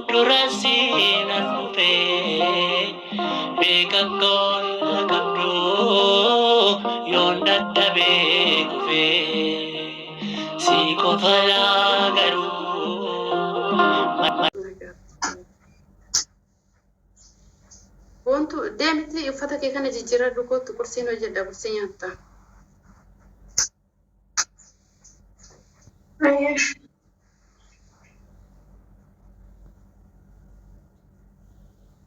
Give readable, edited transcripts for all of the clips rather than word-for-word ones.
Dura siin as dhufee beeka koo qabdu yoon dadhabee kufee si qofa laa garuu. Boontu deemti, uffata kee kana jijjiiradhu, kootu, qursiin hojjedha, qursii nyaatta.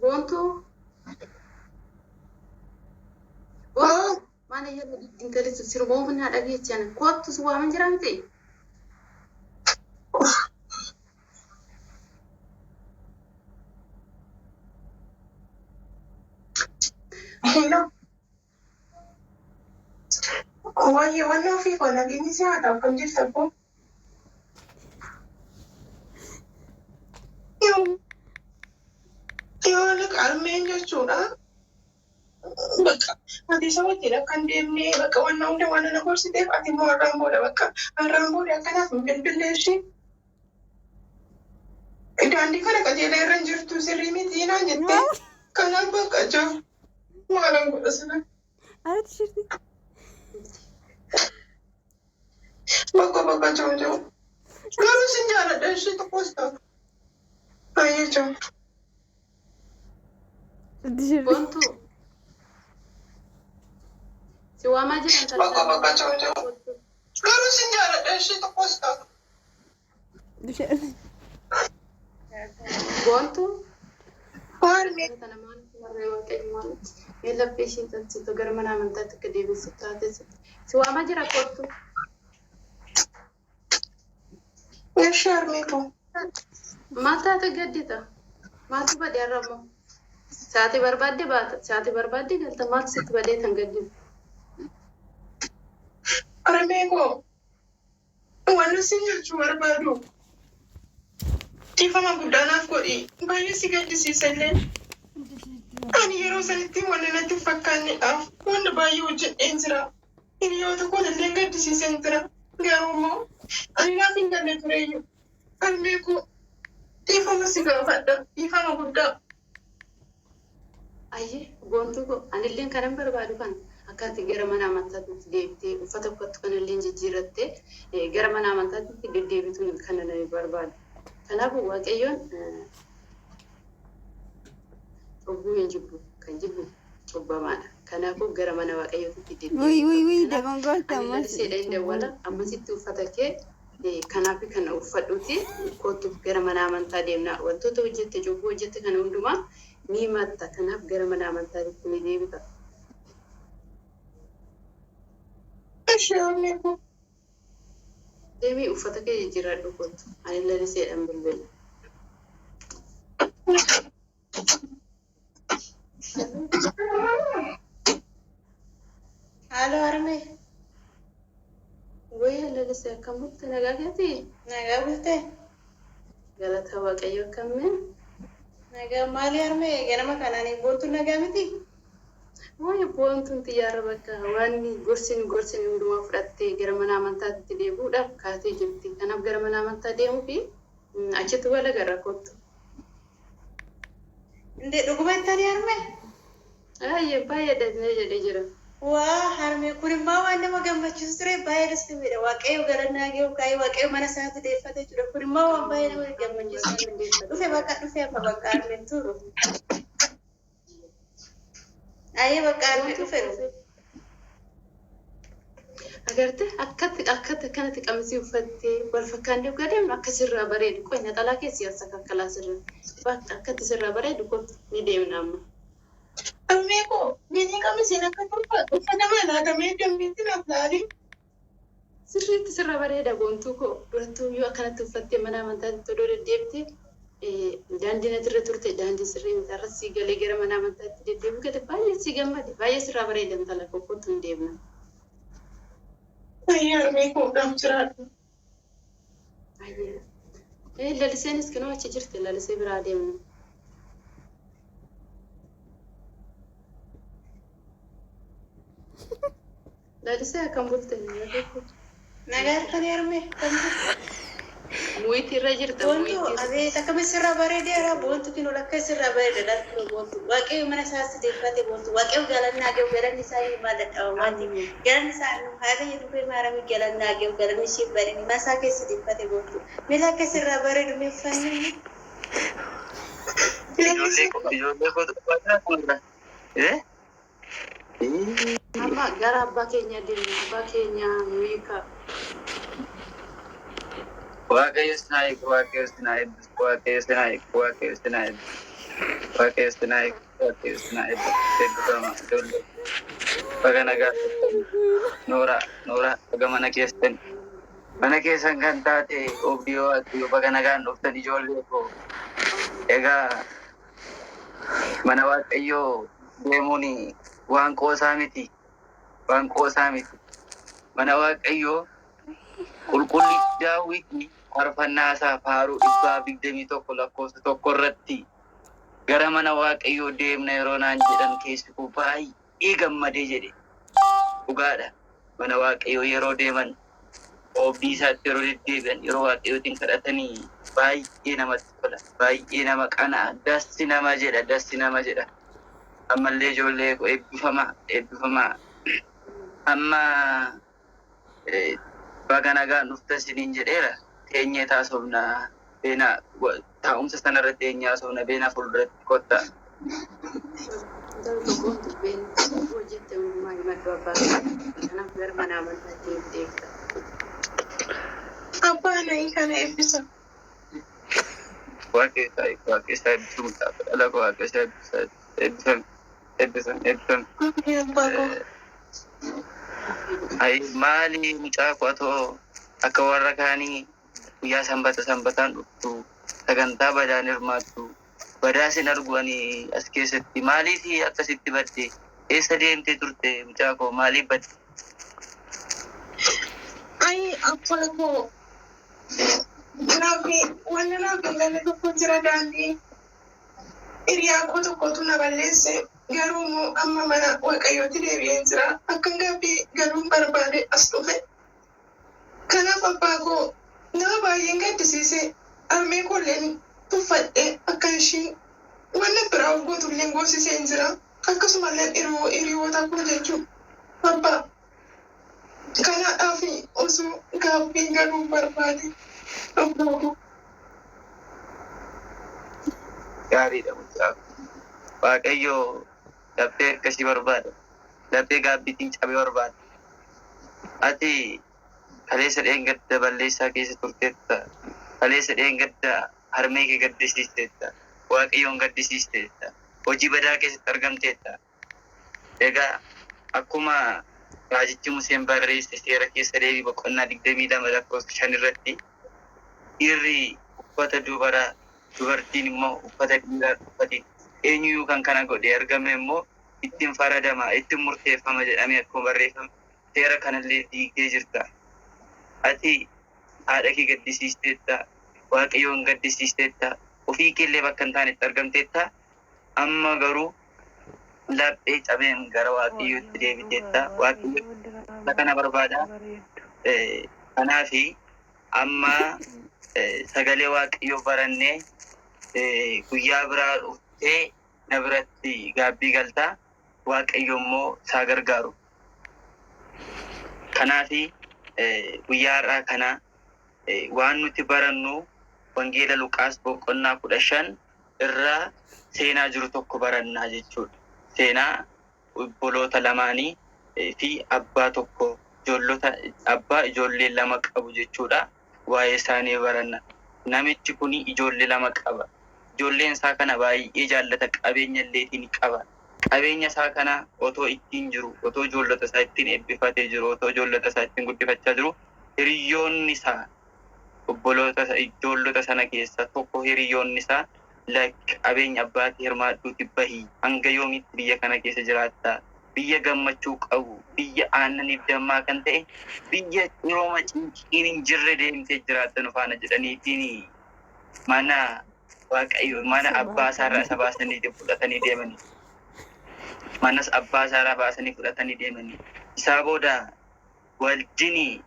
Boontu, boontu, maal yeroo intalli sirba humnaa dhageechan, kootu, si waaman jira miti. Hello. Waayee wanni ofii koo nageenyi si haa ta'u, akkam jirta abboo? Yoo harmeen jechuudha. Bakka ati isa wajjin akka hin deemne bakka wanna hunda waan na gorsiteef, ati immoo har'aan booda, bakka har'aan booda akkanaaf hin bilbille ishee. Daandii kana qajeelaa irra hin jirtu, sirrii miti naan jettee. Kanaaf bakka jiru maalan godha sana. Ara tishirti. Bakka bakka jiru jiru. Garuu sin jaaladha, ishee tokkos taatu. Baay'ee jiru. Tishirti. Boontu, si waamaa jira intala. Bakka bakka jiru jiru. Garuu sin jaaladha, ishee tokkos taatu. Tishirti. Boontu. Harmee. Kana maal marree, waaqayyo maal mee laphee ishee tolchitu, gara mana amantaatti akka deebisu taate, si waamaa jira, kootu. Ishee harmee koo. Maal taate gaddita? Maaltu badee har'a immoo? Sa'aatii barbaadde baata, sa'aatii barbaadde galta, maaltu sitti badee tan gadditu? Harmee koo, wanni sin jechuu barbaadu, dhiifama guddaa naaf godhi. Baay'ee si gaddisiisa illee. Ani yeroo sanitti wanni natti hin fakkaanneedhaaf wanta baay'ee hojjedheen jira. Hiriyoota koo illee gaddisiiseen jira. Garuu immoo ani naaf hin galle tureyyuu. Harmee koo, dhiifama si gaafadha. Dhiifama guddaa. Ayyee boontuu koo, anilleen kanan barbaadu kana, akka ati gara mana amantaatti deebitee uffata uffattu kanallee jijjiirrattee gara mana amantaatti deddeebituun kana nan barbaadu. Kanaafuu Waaqayyoon cubbuu hin jibbu, kan jibbu cubbamaadha. Kanaafuu gara mana Waaqayyootti Wuy wuy wuy. deddeebi'uu. Dogongorte. Ani Ammas. laliseedha hin dawwala, ammasitti uffata kee kanaaf kana uffadhuuti kootu, gara mana amantaa deemna. Wantoota hojjette, cubbuu hojjette kana hundumaa ni matta. Kanaaf gara mana amantaatti ni deebita. Ishee harmee koo. Deemii uffata kee jijjiirradhu, kootu. Ani laliseedhaan bilbila. Haaloo harmee. Wayya lalisee, akkam bulte, nagaa keetii? Nagaa bultee? Galata Waaqayyo, akkamii? Nagaa. Maali harmee, ganama kanaan boontuun nagaa miti? Wayi boontuun xiyyaara, bakka waan gorsin gorsin hundumaa fudhattee gara mana amantaatti deebi'uudhaaf kaatee jirti. Kanaaf gara mana amantaa deemuu fi achitti wal agarra, kottu. Indee, dhuguma jettanii harmee? Baay'ee baay'ee dafnee jedhee jira. Waa harmee, kun immoo waan nama gammachiisu ture, baay'ee dastamiidha. Waaqayyo galannaa ga'u kaa'ee, Waaqayyo mana isaatti deeffate jechuudha. Kun immoo waan baay'ee nama gammachiisu. Dhufe bakka dhufe, amma bakka harmeen turu. Ayyee bakka harmee, dhufe dhufe. Agartee, akkatti akkatti akkanatti qamisii uffattee wal fakkaannee dhugaa deemnu akka sirraa bareedu. Qoy, naxalaa keessi as kakkalaa sirraa. Bakka akkatti sirraa bareedu, kottu, ni deemna amma. Harmee koo, biyyi qamisiin akka tolfatu uffata malaatamee dambiitti naaf laali. Sirriitti sirra bareeda, boontuu koo. Durattuu yoo akkanatti uffattee mana amantaatti odoo deddeebite, daandii nati irra turte daandii sirrii miti, har'a sii galee gara mana amantaatti deddeebi'u gate, baay'ee sii gammade, baay'ee sirraa bareeda, intala koo, kottu, hin deemna. Ayyee harmee koo, naaf jiraadhu. Baay'ee. Laliseenis kinoo achi jirti, lalisee biraa deemna. Lalisee, akkam bulte? Nagaa harkanii harmee, akkam jirtu? Muyitii irra jirta Boontuu muyitii irra. abeet akkami sirraa bareedeera boontuu kinoo lakka sirraa bareeda dhaltuu boontuu waaqayyo mana isaas deeffate boontuu waaqayyo galannaa gahu galanni isaa himaa dadhabamaati galanni isaa haa ta'e dubbee maarami galannaa gahu galanni ishee bareedi mana isaa keessa deeffate boontuu mee lakka sirraa bareedu mee uffanni Ijoollee ijoollee kootu uffata eh? Amma gara abbaa keenyaa deemna. Abbaa keenya nuyi ka. Waaqayyo sin haa eegu, Waaqayyo sin haa eebbisu, Waaqayyo sin haa eegu, Waaqayyo sin haa eebbisu, Waaqayyo sin haa eegu, Waaqayyo sin haa eebbisu. Eebbifama ijoollee. Baga nagaa dhuftan. Noora, noora, baga mana keessan. Mana keessan kan taate oobdii Waaqayyo baga nagaan dhuftan ijoollee koo. Egaa mana Waaqayyoo deemuun waan qoosaa miti. Waan qoosaa miti. Mana Waaqayyoo qulqullichi Daawit faarfannaa isaa faaruu 121 lakkoofsa 1 irratti gara mana Waaqayyoo deemna yeroo naan jedhan keessi koo baay'ee gammadee jedhe. Dhugaadha. Mana Waaqayyoo yeroo deeman oobdii isaatti yeroo deddeebi'an yeroo Waaqayyootiin kadhatanii baay'ee namatti tola. Baay'ee nama qana'a. Dassi nama jedha. Dassi nama jedha. Ammallee ijoollee koo eebbifamaa eebbifamaa. Amma baga nagaan dhuftan isiniin jedheera. Teenyee taasofna. Beenaa taa'umsa sanarra teenyee haasofna. Beenaa fuulduratti kottaa. Ta'u tokkoon dubbeen hojjette uumaa himadhu abbaa keenya. Kanaaf gara mana amantaatti nuuf deebita. Abbaa na'ii kana eebbisa. Waaqayyo isaa eegu, Waaqayyo isaa eebbisu mucaa koo dhala koo Waaqayyo isaa eebbisu eebbifami eebbifami eebbifami. Ameen abbaa koo. Ayi maali mucaa koo atoo akka warra kaanii guyyaa sanbata sanbataan dhuftu sagantaa badaan hirmaattu badaa sin argu ani as keessatti maaliif akkasitti badde eessa deemtee turte mucaa koo maaliif badde? Ayi abbaa koo naafi wanni naaf hin galle tokko jira daandii hiriyaa koo tokkotu na balleesse garuu immoo amma mana waaqayyootti deebi'een jira akkan gaabbii galuun barbaade as dhufe kanaaf abbaa koo nama baay'een gaddisiise harmee koolleen tuffadhe akka ishiin wanna biraa of gootulleen goosiseen jira akkasumallee hiriyoota koo jechuu abbaa kanaadhaaf osoo gaabbii galuun barbaade abbaa koo. Gaariidha mucaa koo. Waaqayyo laphee akkasii barbaada. Laphee gaabbiitiin cabe barbaada. Ati kaleessa dheengadda balleessaa keessa turteetta. Kaleessa dheengadda harmee kee gaddisiisteetta. Waaqayyoon gaddisiisteetta. Hojii badaa keessatti argamteetta. Egaa akkuma raajichi Museen barreesse seera keessa deebii boqonnaa 22 lakkoofsa 5 irratti dhiirri uffata dubaraa dubartiin immoo uffata dhiiraa uffate eenyuyyuu kan kana godhee argame immoo ittiin faradama ittiin murteeffama jedhamee akkuma barreeffame seera kanallee diigdee jirta. Ati haadha kee gaddisiisteetta, Waaqayyoon gaddisiisteetta, ofii keellee bakka hin taanetti argamteetta. Amma garuu laphee cabeen gara Waaqayyootti deebiteetta. Waaqayyo isa kana barbaada. Kanaafi amma sagalee Waaqayyoo barannee guyyaa biraa dhuftee na biratti gaabbii galtaa. Waaqayyo immoo isaa gargaaru. Kanaafi guyyaa har'aa kana waan nuti barannu Wangeela Luqaas boqonnaa 15 irraa seenaa jiru tokko barannaa jechuudha. Seenaa obboloota lamaanii fi abbaa tokko ijoollota abbaa ijoollee lama qabu jechuudha. Waa'ee isaanii baranna. Namichi kun ijoollee lama qaba. Ijoolleen isaa kana baay'ee jaallata qabeenya illeetii ni qaba. Qabeenya isaa kana otoo ittiin jiru, otoo ijoollota isaa ittiin eebbifatee jiru, otoo ijoollota isaa ittiin guddifachaa jiru, hiriyoonni isaa obboloota ijoollota sana keessa tokko hiriyoonni isaa lakki qabeenya abbaatii hirmaadhuuti bahi hanga yoomiitti biyya kana keessa jiraatta biyya gammachuu qabu biyya aannaniif dammaa kan ta'e biyya cirooma cinqiin hin jirre deemtee jiraatta nu faana jedhaniitiin mana Waaqayyo mana abbaa isaarraa isa baasanii fudhatanii deemanii manas abbaa isaarraa baasanii fudhatanii deemanii isaa booda wajjin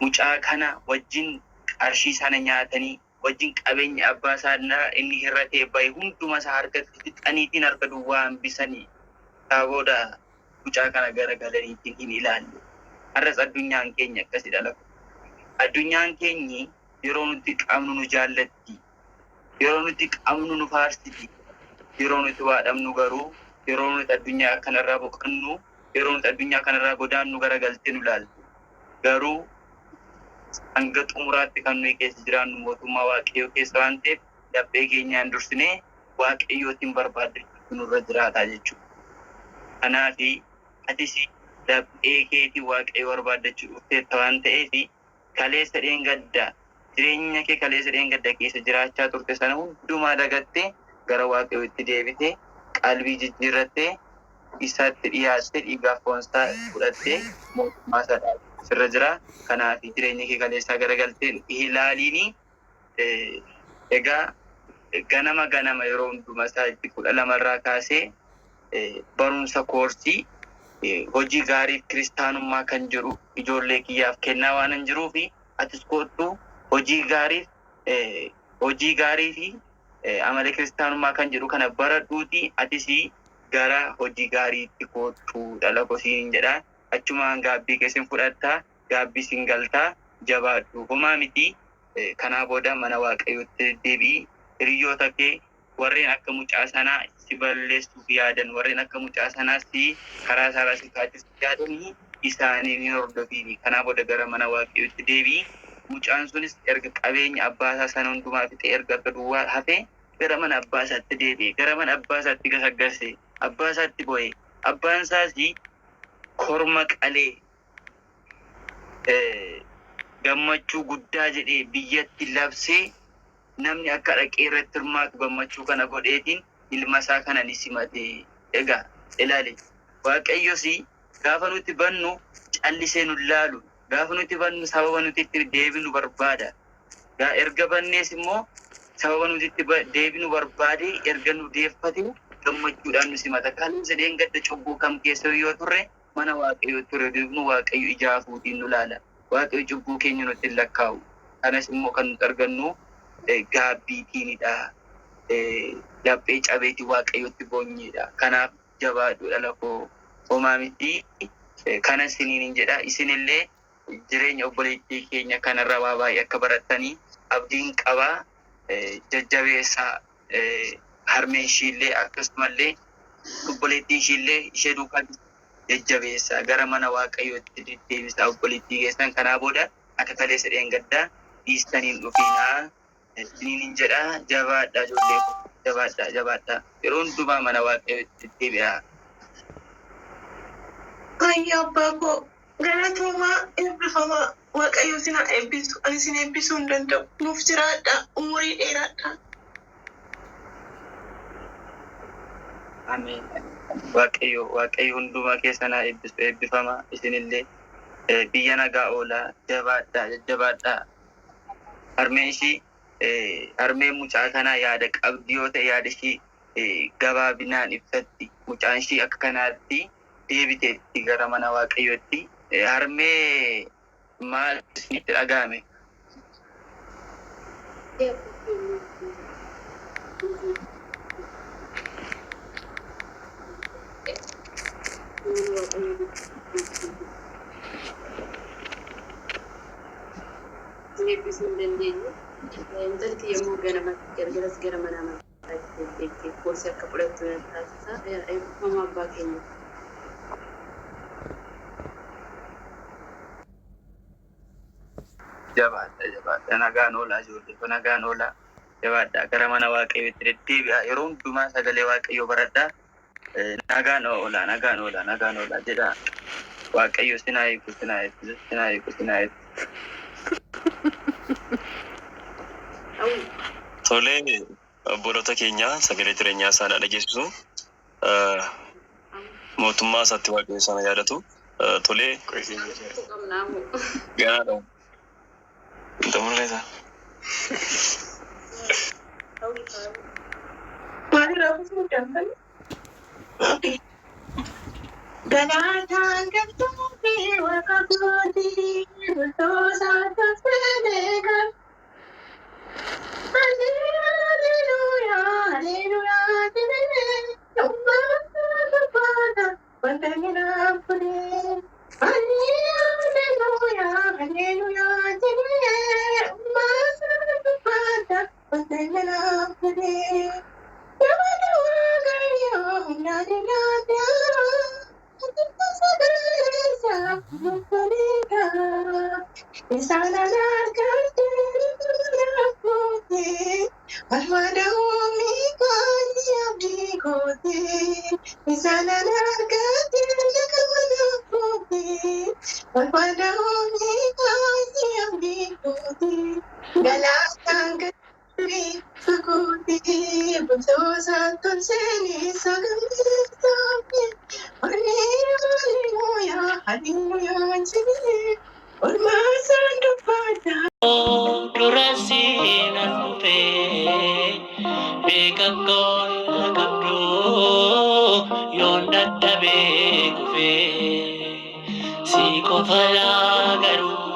mucaa kana wajjin Qarshii sana nyaatanii wajjin qabeenya abbaa isaa inni hirratee bahe hunduma isaa harkatti fixaniitiin harka duwwaa hambisanii isaa booda mucaa kana garagalaniitiin hin ilaalle. Har'as addunyaan keenya akkasidha lafa. Addunyaan keenyi yeroo nuti qabnu nu jaallatti. Yeroo nuti qabnu nu faarsiti. Yeroo nuti waa dhabnu garuu yeroo nuti addunyaa kanarraa boqannu yeroo nuti addunyaa kanarraa godaannu garagaltee nu ilaalti. Garuu hanga xumuraatti kan nuyi keessa jiraannu mootummaa Waaqayyoo keessa waan ta'eef laphee keenyaan dursinee Waaqayyootiin barbaaddachuutu nurra jiraata jechuudha. Kanaaf atis laphee keetiin Waaqayyo barbaaddachuu dhufteetta waan ta'eef kaleessa dheengadda jireenya kee kaleessa dheengadda keessa jiraachaa turte sana hundumaa dagattee gara Waaqayyootti deebitee qalbii jijjiirrattee isatti dhiyaattee dhiigaaf foonsaa fudhattee mootummaa isaa sirra jira. Kanaaf jireenya kee kaleessaa garagaltee ilaaliini. Egaa ganama ganama yeroo hundumaa sa'aatii 12 irraa kaasee barumsa koorsii hojii gaariif kiristaanummaa kan jedhu ijoollee kiyyaaf kennaa waan hin jiruufi atis koottu hojii gaariif hojii gaarii fi amala kiristaanummaa kan jedhu kana baradhuuti atis gara hojii gaariitti koottu dhala kosiin jedha. Achumaan gaabbii keessin fudhattaa gaabbii sin galtaa jabaadhu homaa miti. Kanaa booda mana Waaqayyootti deddeebi'i. Hiriyoota kee warreen akka mucaa sanaa si balleessuuf yaadan warreen akka mucaa sanaa si karaa isaarraa si kaachisuuf yaadanii isaaniin hin hordofiini. Kanaa booda gara mana Waaqayyootti deebi'i. Mucaan sunis erga qabeenya abbaa isaa sana hundumaa fixee erga harka duwwaa hafee gara mana abbaa isaatti deebi'e. Gara mana abbaa isaatti gasaggase. Abbaa isaatti bo'e. Abbaan isaas korma qalee gammachuu guddaa jedhee biyyatti labsee namni akka dhaqee irratti hirmaatu gammachuu kana godheetiin ilma isaa kana ni simate. Egaa ilaali Waaqayyos gaafa nuti bannu callisee nu laalu gaafa nuti bannu sababa nuti itti deebinu barbaada. Erga bannees immoo sababa nuti itti deebinu barbaade erga nu deeffate gammachuudhaan nu simata. Kaleessa dheengadda cubbuu kam keessa yoo turre mana Waaqayyoo ture deebinu Waaqayyo ija hafuutiin nu laala. Waaqayyo cubbuu keenya nutti hin lakkaa'u. Kanas immoo kan nuti argannu gaabbiitiinidha. Laphee cabeetii Waaqayyotti boonyeedha. Kanaaf jabaadhu dhala koo homaa miti. Kana isiniin hin jedha. Isinillee jireenya obboleettii keenya kanarraa waa baay'ee akka barattanii abdiin qabaa. Jajjabeessaa harmeen ishiillee akkasumallee obboleettiin ishiillee ishee duukaa jajjabeessaa gara mana Waaqayyootti deddeebisaa obboleettii keessan kanaa booda akka kaleessa dheengaddaa dhiistaniin dhufinaa isiniin hin jedha. Jabaadhaa ijoollee koo jabaadhaa jabaadhaa yeroo hundumaa mana Waaqayyootti deddeebi'aa. Ayyaa abbaa koo galatoomaa eebbifamaa Waaqayyo isin haa eebbisu ani isin eebbisuu hin danda'u nuuf jiraadhaa umurii dheeraadhaa. Ameen. Waaqayyo Waaqayyo hundumaa keessan haa eebbisu eebbifamaa isinillee biyya nagaa oolaa jabaadhaa jajjabaadhaa. Harmeen ishii harmeen mucaa kanaa yaada qabdi yoo ta'e yaada ishii gabaabinaan ibsatti mucaan ishii akka kanaatti deebiteetti gara mana Waaqayyootti. Harmee maal isinitti dhaga'ame? Eebbisuu hin dandeenye. Intalti yommuu ganama galgalas gara mana amantaatti deddeebitee koorsii akka fudhattu na taasisa. Eebbifama abbaa keenya. Jabaadha jabaadha nagaan oolaa ijoollee koo nagaan oolaa jabaadha gara mana Waaqayyootti deddeebi'aa yeroo hundumaa sagalee Waaqayyoo baradhaa nagaan oolaa nagaan oolaa nagaan oolaa jedhaa Waaqayyo sinaa eegu sinaa eebbisu sinaa eegu sinaa eebbisu. Tolee, obboloota keenya sagalee jireenyaa isaan dhageessisu. Mootummaa isaatti Waaqayyo isaan yaadatu. Tolee, ganaadha. Xumurreessa. Maalirraa kutuu danda'u? Galaataan galtuu fi waaqa kootii bultoosaa tolfee beekan. jaalala fedhe. Jabana Waaqayyo humnaan ilaalaa. Isaan Hallelujah, hallelujah, Olmaa isaan dubbata. Dura seenan dhufee beekakkoo irra qabdu yoon dadhabee kufee si qofa laa garuu.